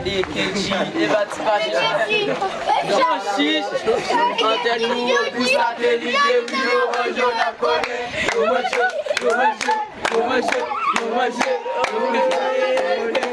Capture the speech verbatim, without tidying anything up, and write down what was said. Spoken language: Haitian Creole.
Kenji, e pa ti pa Kenji. Jan chich, antèn nou, pou sa te lide, wi, yo manje, n ap konnen. Yo manje, yo manje, yo manje, yo manje, yo manje.